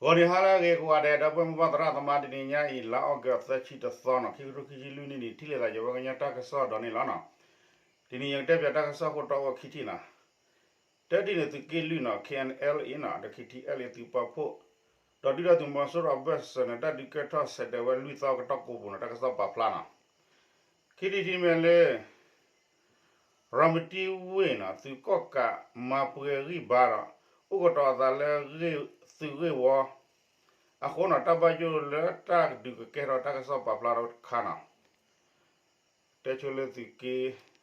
ဂီၤနံၤဟါလၢအဂ့ၤကိးဂၤဒဲး ဒီပုၢ်ဝဲၢ်မိၢ်ပၢ်သရၣ်သမါ တနံၤညါအံၤ လါအီကူး သၢဆံတသီနီၤ ခံကထိခံဆံလွံၢ်နံၣ်န့ၣ် ထံၣ်လိာ်သးယဝဲကညီတၢ်ကစီၣ်ဒီးန့ၣ်လီၤနီၤ. တနံၤယကတဲပၠးတၢ်ကစီၣ် ခိၣ်တီအိၣ်ခံထံၣ်နီၤ. တထံၣ်န့ၣ် သုးက့လွံၢ်နီၤ K N L A နီၤ ဒီး K T L A သုးပာ်ဖှိၣ် ဒီးဒုၣ်ဒါသုးမီၤစိရိၤအဘၢၣ်စၢၤန့ၣ် တၢ်ဒုးကဲထီၣ်ဆဲးဒဲးဝဲလွံၢ်သီကတီၢ်ကိးပူၤနီၤ တၢ်ကစီၣ်ပာ်ဖျါနီၤ. ခံထံၣ်တထံၣ်မ့ၢ်လၢ ရၤမတံဝ့ၢ်နီၤ သုးကီၣ်ကးမၤပှဲၤဂံၢ်ဘါဒီး အိၣ်ကတီၤအသးလၢသုးဂ့ၢ်ဝီအဃိနီၤ တၢ်ဘၣ်ယိၣ်လၢတၢ်ကဒုးကကဲထီၣ်တၢ်ကစီၣ်ပာ်ဖျါထီၣ်တခါနီၤ. တဲဆိလၢသုးက့ သုးက့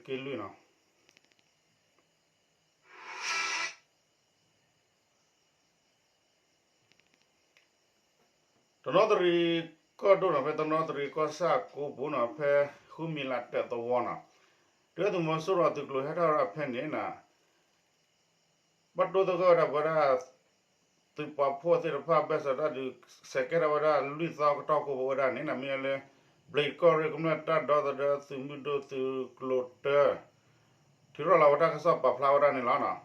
လွံၢ်နီၤ တနီသရံၣ်ကီၢ်ဒိၣ်နီၤ ဖဲတနီသရံၣ်ကီၢ်ဆၣ်ကိးပူၤနီၤ ဖဲဃုမံၤလးတဲာ်သဝီနီၤ ဒုၣ်ဒါသုးမီၤစိရိၤအသုးကျိၤဟဲထီၣ်ဝဲဒၣ်ဖဲန့ၣ်နီၤ ဘၣ်တိၢ်သဂၢၢ်ဝဲဒၣ်ပဝဲဒၣ် သုးပာ်ဖှိၣ်သ့ၣ်တဖၣ် ဘၢၣ်စၢၤတၢ်ဒုးဆဲးကဲထီၣ်ဝဲဒၣ်လွံၢ်သီကတီၢ်ကိးပူၤဝဲဒၣ်န့ၣ်နီၤ မ့ၢ်လၢ ဘျံးကီၢ်ရ့ၣ်ကမျၢၢ်တၢ်ဒီသဒၢသုးမုၢ်ဒိၣ်သုးကျိၤတၢ ထုးထီၣ်လီၤဝဲတၢ်ကစီၣ်ပာ်ဖျါဝဲဒၣ်န့ၣ်လီၤနီၤ.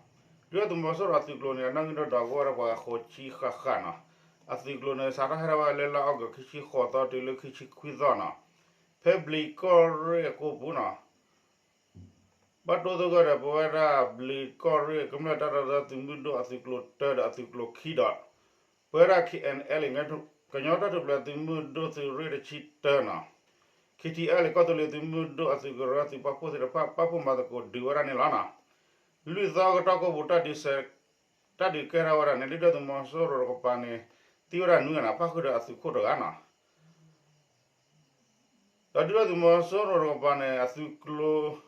ဒုၣ်ဒါသုးမီၤစိရိၤအသုးကျိၤန့ၣ် အနီၣ်ဂံၢ်ဒိၣ်ဒီးကအိၣ်ဝဲဒၣ်ပှၤဃိးဆံဃၣ်ဃၣ်နီၤ. အသုးကျိၤန့ၣ် စးထီၣ်ဟဲထီၣ်ဝဲလၢလါအီကူးခံဆံဃိးသီတုၤလၢခံဆံခွံသီနီၤ. ဖဲဘျံးကီၢ်ရ့ၣ်အကိးပူၤနီၤ ဘၣ်တိၢ်သဂၢၢ်ဒီးပဝဲဒၣ်ဘျံးကီၢ်ရ့ၣ်ကမျၢၢ်တၢ်ဒီသဒၢသုးမုၢ်ဒိၣ်အသုးကျိၤတၢဒီးအသုးကျိၤခံဒီး ပဝဲဒၣ် K N L A ကညီတၢ်ထူၣ်ဖျဲးသုးမုၢ်ဒိၣ်သုးရ့ၣ်တဆံတၢနီၤ K T L A ကီၢ်သူလ့ၤသုးမုၢ်ဒိၣ်အသုးကရၢသုးပာ်ဖှိၣ်သ့ၣ်တဖၣ် ပာ်ဖှိၣ်မၤသကိးဒုးဝဲဒၣ်န့ၣ်လီၤနီၤ. လွံၢ်သီကတီၢ်ကိးပူၤ တၢ်ဒုးကဲထီၣ်ဝဲဒၣ်န့ၣ် ဒုၣ်ဒါသုးမီၤစိရိၤတကပၤန့ၣ် သံဝဲဒၣ်နွံဂၤနီၤ ပၣ်ဃုာ်ဒီးအသုးခိၣ်တဂၤနီၤ. ဒီးဒုၣ်ဒါသုးမီၤစိရိၤတကပၤန့ၣ် အသုးကျိၤ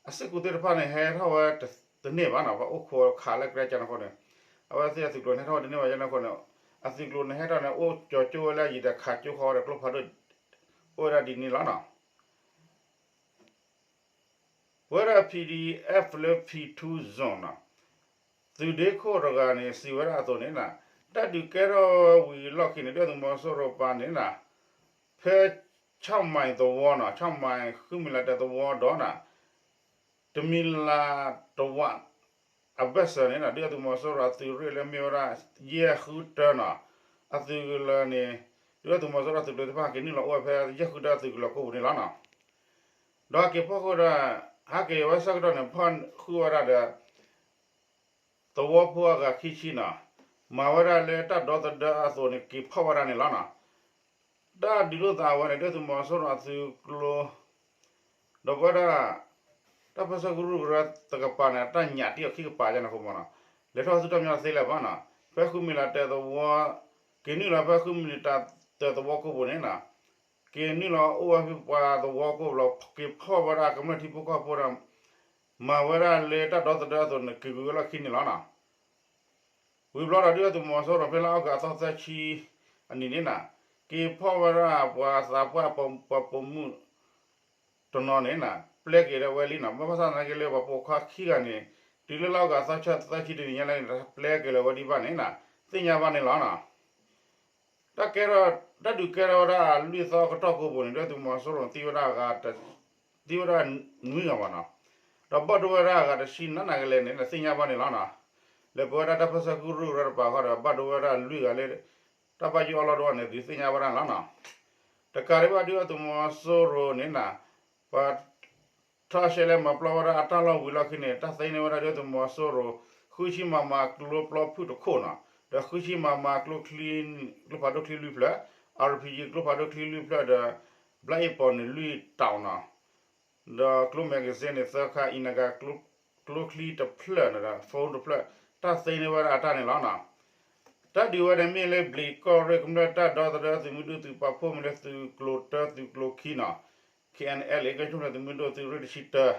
အစ့ၢ်ကီးသ့ၣ်တဖၣ်န့ၣ် ဟဲထီၣ်ဝဲတန့ၢ်ဘၣ်နီၤ ပှၤအိၣ်ခိးခးလၢကျဲကန့ၣ်အဃိန့ၣ် အဝဲသ့ၣ်အသုးကျိၤန့ၣ် ဟဲထီၣ်ဝဲတန့ၢ်ဘၣ်ကန့ၣ်အဃိန့ၣ် အသုးကျိၤန့ၣ် ဟဲထီၣ်န့ၣ် အိၣ်ကၠီၤကၠိဝဲလၢအယံၤဒီးခးကၠိဃီဝဲဒီးကျိဖးဒိၣ် အိၣ်ဝဲဒၣ်ဒ်န့ၣ်လီၤနီၤ. ပဝဲဒၣ် P D F လၢ P two Zone နီၤ သုးဒ့ခိၣ်တဂၤန့ၣ် စံးဝဲဒၣ်အသိးန့ၣ်နီၤ တၢ်ဒုးကဲထီၣ်ဝံၤလီၢ်ခံန့ၣ် ဒုၣ်ဒါသုးမီၤစိရိၤပၤန့ၣ်နီၤ ဖဲ ဆီၣ်မၢၣ်သဝီနီၤ ဆီၣ်မၢၣ်ဃုမံၤလးတဲာ်သဝီဒီးနီၤ တမံၤလးတဝး အဘၢၣ်စၢၤန့ၣ်နီၤ ဒုၣ်ဒါသုးမီၤစိရိၤအသုးရ့ၣ်လၢမ့ၢ်ဝဲဒၣ် ယဲၢ်ဃုတၢနီၤ အသုးကလၢၤန့ၣ် ဒုၣ်ဒါသုးမီၤစိရိၤအသုးကျိၤသ့ၣ်တဖၣ် ဟဲက့ၤနုာ်လီၤအိၣ်ဝဲဖဲယဲၢ်ဃုတၢအသုးကလၢၤကိးပူၤန့ၣ်လီၤနီၤ. ဒီးဟဲက့ၤဖီၣ်ဃုာ်ဒီး ဟဲက့ၤဝဲဆၢကတီၢ်န့ၣ် ဖီၣ်ဃုာ်ဝဲဒၣ်ဒီး သဝီဖိအဂၤခံဆံနီၤ မၤဝဲဒၣ်လၢတၢ်ဒီသဒၢအသိးန့ၣ် က့ၤဖီၣ်ဝဲဒၣ်န့ၣ်လီၤနီၤ. တၢ်ဒုးလိာ်သးဝဲန့ၣ် ဒုၣ်ဒါသုးမီၤစိရိၤအသုးကျိၤ ဒီးပဝဲဒၣ် တၢ်ပၢဆှၢကရူၢ်ကရၢတကပၤန့ၣ် တၢ်ညၣ်တံၢ်အီၤခံကပၤယဲန့ၣ်အဃိမးနီၤ လဲၤထီၣ်ဆူတၢ်မညီတသ့လၢၤဘၣ်နီၤ. ဖဲဃုမံၤလးတဲာ်သဝီ က့ၤနုာ်လီၤဖဲဃုမံၤလးတဲာ်သဝီကိးပူၤန့ၣ်နီၤ က့ၤနုာ်လီၤအိၣ်ဝဲဖဲပှၤသဝီကိးပူၤလီၤ က့ၤဖီၣ်ဝဲဒၣ်ကမျၢၢ်ထံဖိကီၢ်ဖိဒီး မၤဝဲဒၣ်လၢတၢ်ဒီသဒၢအသိးန့ၣ် က့ၤကွံာ်ဝဲလီၢ်ခံန့ၣ်လီၤနီၤ. ဝံၤဘျီဒီး ဒုၣ်ဒါသုးမီၤစိရိၤဖဲလါအီကူးအသီသၢဆံအနံၤန့ၣ်နီၤ က့ၤဖီၣ်ဝဲဒၣ်ပှၤသးပှၢ်ပှၤပိာ်မုၣ် တနီၤန့ၣ်နီၤ ပျဲက့ၤလၢဝဲလံနီၤ ဘၣ်ဆၣ်သနာ်က့လၢပှၤပိာ်ခွါခံဂၤန့ၣ် တုၤလၢလါအီကူးအသီသၢဆံတနံၤညါလၢန့ၣ် ပျဲက့ၤလၢဝဲဒံးဘၣ်န့ၣ်နီၤ သ့ၣ်ညါဘၣ်န့ၣ်လီၤနီၤ. တၢ်ကဲထီၣ် တၢ်ဒုးကဲထီၣ်ဝဲဒၣ်လွံၢ်သီကတီၢ်ကိးပူၤန့ၣ် ဒုၣ်ဒါသုးမီၤစိရိၤသံဝဲဒၣ်အဂၤ သံဝဲဒၣ်နွံဂၤဘၣ်နီၤ ဒီးဘၣ်ဒိဝဲဒၣ်အဂၤတဆံနးနးကလဲာ်န့ၣ် သ့ၣ်ညါဘၣ်န့ၣ်လီၤနီၤ. လၢပဝဲဒၣ်တၢ်ပၢဆှၢကရူၢ်ကရၢတကပၤဃီဒီး ဘၣ်ဒိဝဲဒၣ်လွံၢ်ဂၤလၢ တၢ်ဘၣ်ယိၣ်အီၣ်လီၢ်ဒိၣ်န့ၣ် ဒုးသ့ၣ်ညါဘၣ်န့ၣ်လီၤနီၤ. တကးဒံးဘၣ် ဒုၣ်ဒါသုးမီၤစိရိၤန့ၣ်နီၤ ပှၤ ထီၣ်ရှဲလဲမၤပျီဝဲဒၣ်အတၢ်လီၢ်ဝံၤလီၢ်ခံန့ၣ် တၢ်သ့န့ၢ်ဝဲဒၣ်ဒုၣ်ဒါသုးမီၤစိရိၤ ဃုဆံ မမ ကျိပျီဖုၣ်တခိၣ်နီၤ ဒီးဃုဆံ မမ ကျိချံ ကျိဖးဒိၣ်ချံလွံၢ်ဖျၢၣ် အီၣ်ပီၣ်ကၠံ ကျိဖးဒိၣ်ချံလွံၢ်ဖျၢၣ်ဒီး ဘျါအ့ၣ်ပီၣ်န့ၣ်လွံၢ်တီၤနီၤ ဒီးကျိ magazine န့ၣ်သၢခါ အံၤနဂါ ကျိချံတဖျၢၣ်န့ၣ်ဒီး phone တဖျၢၣ် တၢ်သ့န့ၢ်ဝဲဒၣ်အတၢ်န့ၣ်လီၤနီၤ. တၢ်ဒုးဝဲန့ၣ်မ့ၢ်လၢဘျံးကီၢ်ရ့ၣ်ကမျၢၢ်တၢ်ဒီသဒၢသုးမုၢ်ဒိၣ်သုးပာ်ဖှိၣ်မ့ၢ်လၢသုးကျိၤတၢသုးကျိၤခံနီၤ K N L A ကညီတၢ်ထူၣ်ဖျဲးသုးမုၢ်ဒိၣ်သုးရ့ၣ်တဆံတၢ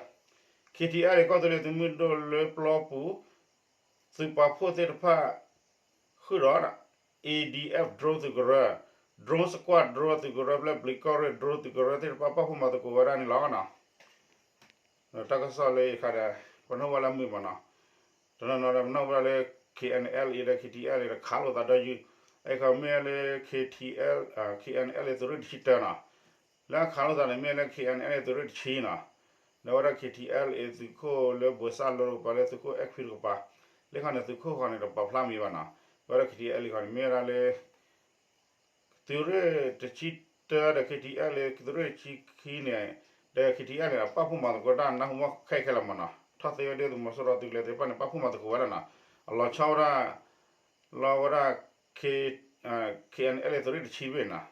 K T L A ကီၢ်သူလ့ၤသုးမုၢ်ဒိၣ်လၢပျီပူၤ သုးပာ်ဖှိၣ်သ့ၣ်တဖၣ် ဃုာ်ဒီး A D F drone သုးကရၢ drone squad drone သုးကရၢဖဲဘျံးကီၢ်ရ့ၣ် drone သုးကရၢသ့ၣ်တဖၣ် ပာ်ဖှိၣ်မၤသကိးဝဲဒၣ်န့ၣ်လီၤနီၤ. တၢ်ကစီၣ်လၢယခါဒီး ပနၢ်ဟူဝဲလၢမုာ်မးနီၤ. တနီၤနီၤဒီး ပနၢ်ဟူဝဲလၢ K N L A ဒီး K T L A ဒီးခးလိာ်သးဒီးယုၢ် အခီမ့ၢ်လၢ K T L K N L A သုးရ့ၣ်တဆံတၢနီၤ. လၢအခးလိာ်သးန့ၣ်မ့ၢ်လၢ K N L A သုးရ့ၣ်တဆံနီၤ. လၢဝဲဒၣ် K T L A သုးခိၣ်လၢဘိးစၢ်လိတကပၤ လၢသုးခိၣ်အဲၣ်ခွံတကပၤ, လၢခီန့ၣ် သုးခိၣ်ဃီန့ၣ် တပာ်ဖျါမံၤဘၣ်နီၤ. ဝဲဒၣ် K T L A ဃီန့ၣ် မ့ၢ်ဝဲဒၣ်လၢ သုးရ့ၣ်တဆံတၢဒီး K T L A သုးရ့ၣ်တဆံခံန့ၣ်, ဒီး K T L A န့ၣ် ပာ်ဖှိၣ်မၤသကိးတၢ်နၢ်ဟူမီၢ်ခဲအံၤခဲလၢာ်မးနီၤ. ထီၣ်သ့ဝဲဒၣ်သုးမီၤစိရိၤသုးကျဲၤသ့ၣ်တဖၣ်န့ၣ် ပာ်ဖှိၣ်မၤသကိးဝဲဒၣ်နီၤ. အလီၤဆီဝဲဒၣ် လီၤဝဲဒၣ် K, K N L A သုးရ့ၣ်တဆံတဘ့ၣ်နီၤ,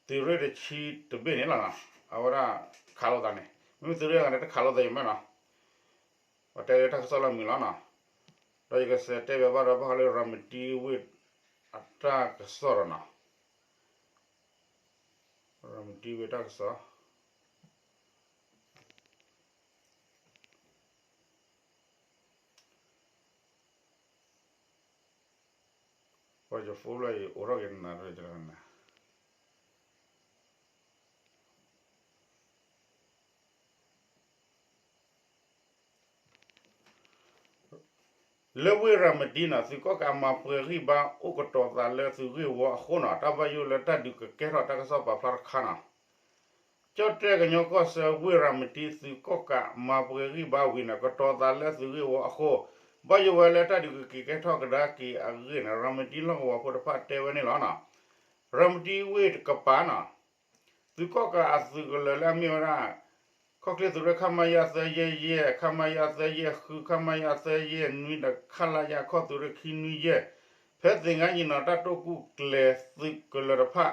သုးရ့ၣ်တဆံတဘ့ၣ်န့ၣ်လီၤနီၤ. အဝဲဒၣ်ခးလိာ်သးန့ၣ် မ့မ့ၢ်သုးရ့ၣ်အဂၤန့ၣ် တခးလိာ်သးယမ့ၢ်နီၤ. ပတဲလၢတၢ်ကစီၣ်လၢအမုာ်လီၤနီၤ. ဒီးယကစးတဲဘၣ်ဘၣ်ဒီးဘၣ်ဃးလၢရၤမတံဝ့ၢ်အတၢ်ကစီၣ်ဒီးနီၤ. ရၤမတံဝ့ၢ်တၢ်ကစီၣ် ပှၤယဖိလၢအံၤအိးထီၣ်က့ၤနၤ လၢဝ့ၢ်ရၤမတံနီၤ သုးကီၣ်ကးမၤပှဲၤဂံၢ်ဘါအိၣ်ကတီၤသးလၢသုးဂ့ၢ်ဝီအဃိနီၤ တၢ်ဘၣ်ယိၣ်လၢတၢ်ဒုးကကဲထီၣ်တၢ်ကစီၣ်ပာ်ဖျါတခါနီၤ. ကၠီၣ်တဲၣ်ကညီကီၢ်စၢ ဝ့ၢ်ရၤမတံ သုးကီၣ်ကးမၤပှဲၤဂံၢ်ဘါဝံၤန့ၣ် ကတီၤသးလၢသုးဂ့ၢ်ဝီအဃိ ဘၣ်ယိၣ်ဝဲလၢတၢ်ဒုးကက့ၤကဲထီၣ်ကဒါက့ၤအဂ့ၢ်န့ၣ် ရၤမတံလီၢ်ကဝီၤဖိတဖၣ်တဲဝဲန့ၣ်လီၤ. ရၤမတံဝ့ၢ်တကပၤနီၤ သုးကီၣ်ကးအသုးကလၢၤလၢအမ့ၢ်ဝဲဒၣ် ခီၣ်ချ့သုးရ့ၣ် ခမရ သၢယဲၢ်ယဲၢ်, ခမရ သၢယဲၢ်ဃု, ခမရ သၢယဲၢ်နွံ ဒီး ခလရ ခီၣ်သုးရ့ၣ်ခံနွံယဲၢ်, ဖဲသ့ၣ်ငါယံၤနီၤ တၢ်တိာ်ကူၣ်ကျဲၤသုးကလၢၤတဖၣ်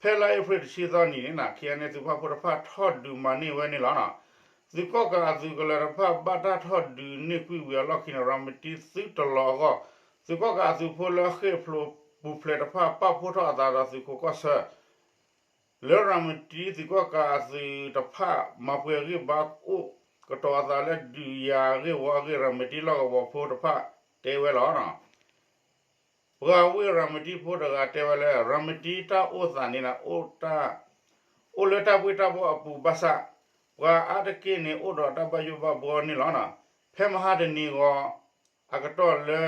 ဖဲလါအ့ဖြ့ၣ်တဆံသီနံၤန့ၣ် ခ့ၣ်အဲၣ်အ့ၣ်သုးပာ်ဖှိၣ်တဖၣ်ထီၣ်ဒုးမၤန့ၢ်ဝဲန့ၣ်လီၤ. သုးကီၣ်ကးအသုးကလၢၤတဖၣ်ဘၣ်တၢ်ထီၣ်ဒုးန့ၢ်ကွံာ်ဝံၤအလီၢ်ခံန့ၣ် ရၤမတံသုတလီၤအဂီၢ် သုးကီၣ်ကးအသုးဖိလၢဃ့ၢ်ဖျိပူၤဖျဲးတဖၣ်ပာ်ဖှိၣ်ထီၣ်အသးဒီးသုးခိးကီၢ်ဆၢ လၢရၤမတံသုးကီၣ်ကးအသုးတဖၣ် မၤပှဲၤဂံၢ်ဘါအိၣ်ကတီၤအသးလၢဒုးယၤဂ့ၢ်ဝီအဂ့ၢ် ရၤမတံလီၢ်ကဝီၤဖိတဖၣ်တဲဝဲလီၤ. ပှၤဝ့ၢ်ရၤမတံဖိတဂၤတဲဝဲလၢ ရၤမတံတၢ်အိၣ်သးန့ၣ် အိၣ်လၢတၢ်ဘှ့ၣ်တၢ်ဘှီၣ်အပူၤဘၣ်ဆၣ် ပှၤအါတက့ၢ်န့ၣ်အိၣ်ဒီးတၢ်ဘၣ်ယိၣ်ဘၣ်ဘှီန့ၣ်လီၤ. ဖဲမဟါတနံၤဂီၤ အကတီၢ်လၢ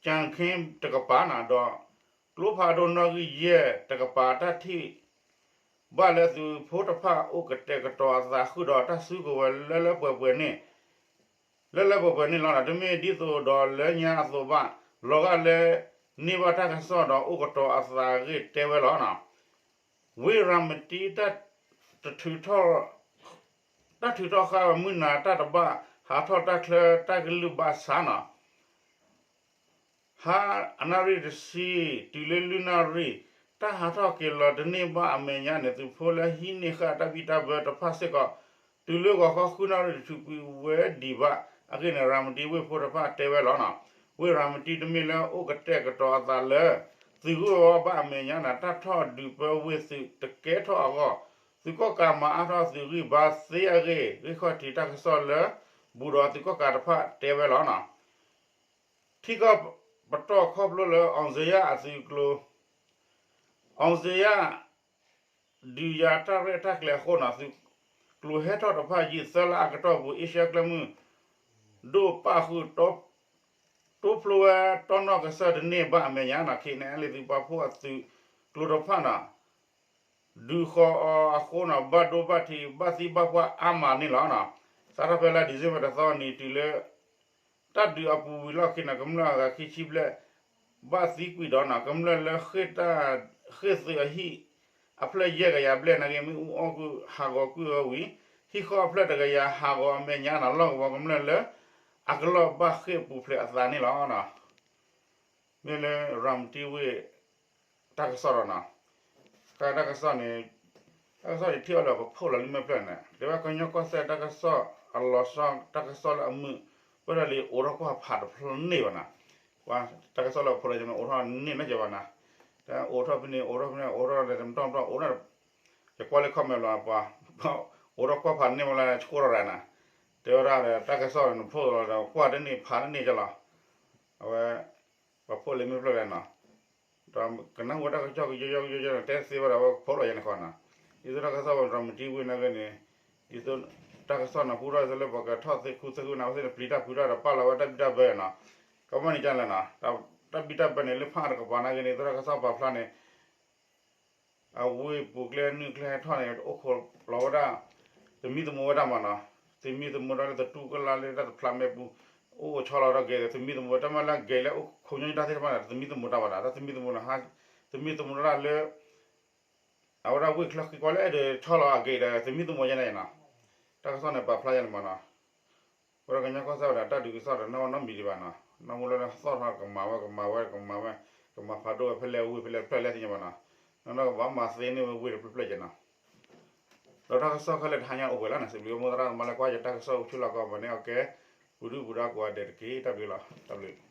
ကၠၣ်ခ့တကပၤနီၤ ဒီး ကျိဖးဒိၣ်နီၣ်ဂံၢ်ယဲၢ်တကပၤ တၢ်ထံၣ်ဘၣ်လၢသုးဖိတဖၣ်အိၣ်ကတဲာ်ကတီၤအသး ဃုာ်ဒီးတၢ်စုကဝဲၤလၢလၢပှဲၤပှဲၤန့ၣ် လၢလၢပှဲၤပှဲၤန့ၣ်လီၤ. တမ့ၢ်ဒ်သိးဒီးလၢညါအသိးဘၣ် လီၤဂာ်လၢ န့ၢ်ဘၣ်တၢ်ကစီၣ်ဒီးအိၣ်ကတီၤအသးအဂ့ၢ်တဲဝဲလီၤ. ဝ့ၢ်ရၤမတံ တၢ်ထုးထီၣ်ဃာ်မုၢ်နၤတၢ်တဘၣ် ဟးထီၣ်တၢ်ချၢတၢ်ကလုၢ်ဘၣ်ဆၣ်နီၤ ဟါအနၣ်ရံၣ်တဆံ တုၤလၢလွံၢ်နၣ်ရံၣ် တၢ်ဟးထီၣ်က့ၤလီၤတန့ၢ်ဘၣ်အမဲာ်ညါန့ၣ် သုးဖိလၢဟံးန့ၢ်ဃာ်တၢ်ဘံၣ်တၢ်ဘၢတဖၣ်စ့ၢ်ကီး တုၤလၢဂီၤခီဃုနၣ်ရံၣ်တဆူးကွံာ်ဝဲဒံးဘၣ်အဂ့ၢ်န့ၣ် ရၤမတံဝ့ၢ်ဖိတဖၣ်တဲဝဲလီၤ. ဝ့ၢ်ရၤမတံတမ့ၢ်လၢအိၣ်ကတဲာ်ကတီၤအသးလၢ သုးဂ့ၢ်ဝီဘၣ်အမဲာ်ညါန့ၣ် တၢ်ထီၣ်ဒုးပၢဝ့ၢ်သုးတကဲထီၣ်အဂီၢ် သုးကီၣ်ကးမၤအါထီၣ်သုးဂံၢ်ဘါသ့အဂ့ၢ် ဂံၢ်ခီၣ်ထံးတၢ်ကစီၣ်လၢ ဘူးဒီးသုးကီၣ်ကးတဖၣ်တဲဝဲလီၤ. ထံကီၢ်ပတီၢ်ခီဖျိလၢ အောင်ဇေယျအသုးကျိၤ အောင်ဇေယျ ဒုးယၤတၢ်ရဲၣ်တၢ်ကျဲၤအဃိန့ၣ် သုးကျိၤဟဲထီၣ်တဖၣ်ယံာ်သၢလါအကတီၢ်ပူၤ အ့ရှါကျဲမုၢ် ဒိၣ်ပၣ်ဃုာ် တိဖျိဝဲတီနီၣ်ကစၢၢ်တန့ၢ်ဘၣ်အမဲာ်ညါန့ၣ် ခ့ၣ်အဲၣ်အ့ၣ်သုးပာ်ဖှိၣ်အသုးကျိၤတဖၣ်န့ၣ် ဒုးဃီၤအီၤအဃိန့ၣ် ဘၣ်ဒိဘၣ်ထံး ဘၣ်သံဘၣ်ပှၢ်အါမးန့ၣ်လီၤ. စးထီၣ်ဖဲလါ December တသီနံၤတုၤလၢ တၢ်ဒုးအပူၤဝံၤလီၢ်ခံန့ၣ် ကမျၢၢ်အဂၤခံဆံဘျဲၣ် ဘၣ်သံကွံာ်ဒီးန့ၣ် ကမျၢၢ်လၢ ဃ့ၢ်သုးအဟံၣ်အဖျၢၣ်ယဲၢ်ကယၤဘျဲၣ်နာ်က့ မ့ၣ်အူအီၣ်ကွံာ်ဟးဂီၤကွံာ်ဝဲဝံၤ ဟံၣ်ဃီအဖျၢၣ်တကယၤဟးဂီၤအမဲာ်ညါန့ၣ် လီၢ်ကဝီၤကမျၢၢ်လၢ အကလီၢ်ဘၣ်ဃ့ၢ်ပူၤဖျဲးအသးန့ၣ်လီၤ. မ့ၢ်လၢရၤမတံဝ့ၢ် တၢ်ကစီၣ်ဒီးန့ၣ် တၢ်တၢ်ကစီၣ်န့ၣ် တၢ်ကစီၣ်ယထံၣ်အီၤလၢပဖီၣ်လီၤလံမ့ၢ်ဖျၢၣ်န့ၣ် တဲဝဲကညီကီၢ်စဲၣ်တၢ်ကစီၣ်အလီၤဆီ တၢ်ကစီၣ်လၢအမုာ် ပဝဲဒၣ်လံ အိးထီၣ်ကွၢ်ဖးတဖျၢၣ်န့ၢ်ဘၣ်န့ၣ် ပှၤတၢ်ကစီၣ်လၢပဖီၣ်လီၤန့ၣ် အိးထီၣ်န့ၢ်နီတစဲးဘၣ်န့ၣ် တၢ်အိးထီၣ်ဖဲန့ၣ် အိးထီၣ်ဖဲန့ၣ် အိးထီၣ်လၢတမတီၢ်မတီၢ် အိးထီၣ် ယကွၢ်လၢ comment လီၤ ပှၤ အိးထီၣ်ကွၢ်ဖးန့ၢ်ဝဲလၢ ဆှိၣ်ထီၣ်ရၤန့ၣ် တဲဝဲဒၣ်ဒီး တၢ်ကစီၣ်န့ၣ် နဖီၣ်လီၤဒီး ကွၢ်တန့ၢ်ဖးတန့ၢ်ကလီၤ အဝဲ ပှၤဖီၣ်လံမ့ၢ်ဖျၢၣ်လဲၣ်နီၤ ဒီးကနၢ်ဟူဝဲတၢ်ကစီၣ်ကယီယီကယီယီန့ၣ် တဲသ့ဝဲဒၣ်ဝဲဖီၣ်လီၤယဲန့ၣ်ဃီနီၤ ဒ်သိးတၢ်ကစီၣ်ဝဲရၤမတံဝ့ၢ်နာ်က့န့ၣ် ဒ်သိး တၢ်ကစီၣ်န့ၣ် ဟူထီၣ်ဒ်သိးလၢပှၤကထီၣ်သ့ၣ်ခူသ့ၣ်ခူန့ၣ် အဝဲသ့ၣ်န့ၣ် ပျံၤတၢ်ဖုးတၢ်ဒီးပာ်လီၤဝဲတၢ်ဘံၣ်တၢ်ဘၢနီၤ ကဘၣ်န့ၣ်ကလဲၣ်နီၤ တၢ်ဘံၣ်တၢ်ဘၢန့ၣ် လၢဖးတကပၤနာ်က့န့ၣ် ဒ်သိးတၢ်ကစီၣ်ပာ်ဖျါန့ၣ် အဝ့ၢ်ပူၤကျဲနုာ်ကျဲဟဲထီၣ်န့ၣ် အိၣ်ခိးလီၤဝဲဒၣ် သမံသမိးဝဲဒၣ်မးနီၤ သမံသမိးတၢ်လၢသတူၢ်ကလာ်လၢတၢ်တဖျးမဲာ်ပူၤ, အိၣ်အိၣ်ဆီလီၤဒီးဂဲၤဒီး သမံသမိးတၢ်မ့ၢ်လၢဂဲၤလၢအိၣ်ခိးညီနုၢ်တၢ်သ့ၣ်တဖၣ်န့ၣ် သမံသမိးတၢ်ဘၣ်ဒီး တၢ်သမံသမိးန့ၣ် သမံသမိးတၢ်လၢ အဝဲဒၣ်ဝ့ၢ်ချၢဃံကွၢ်လၢအဲၣ်ဒိးဆီလီၤအဂ့ၤဒီး သမံသမိးယဲန့ၣ်နီၤ, တၢ်ကစီၣ်န့ၣ်ပာ်ဖျါယဲန့ၣ်မးနီၤ, ဝဲဒၣ်ကညီကီၢ်စဲၣ်ဝဲဒၣ် တၢ်ဒုးကစီၣ်ဒီးနီၢ်နီတမံၤဒံးဘၣ်နီၤ, နီၢ်မူလၢလၢသီၣ်ထီၣ်ကမၤဝဲ ကမၤဝဲ ကမၤဝဲ ကမၤဖးဒိၣ်ဝဲဖဲလဲၣ်ဝ့ၢ်ဖဲလဲၣ်တဖျၢၣ်လဲၣ်သ့ၣ်ညါဘၣ်နီၤ, နီၢ်နီၢ်ကဘၣ်မၤသ့န့ၢ်ဝဲဝ့ၢ်တဖျၢၣ်ဖျၢၣ်ကဲနီၤ, ဒီးတၢ်ကစီၣ်ခဲလၢာ်တဟါညါအိၣ်ပှဲၤလီၤန့ၣ် စံးဘျုးမိၢ်သရၣ်သမါလၢကွၢ်ယတၢ်ကစီၣ်အိၣ်ဆူၣ်လီၤကီး ပှၤန့ၣ်အကဲ ပူၤဒုၣ်ပူၤဒါကိးဂၤဒဲးတက့ၢ် တၢ်ဘျုးလီၤ တၢ်ဘျုး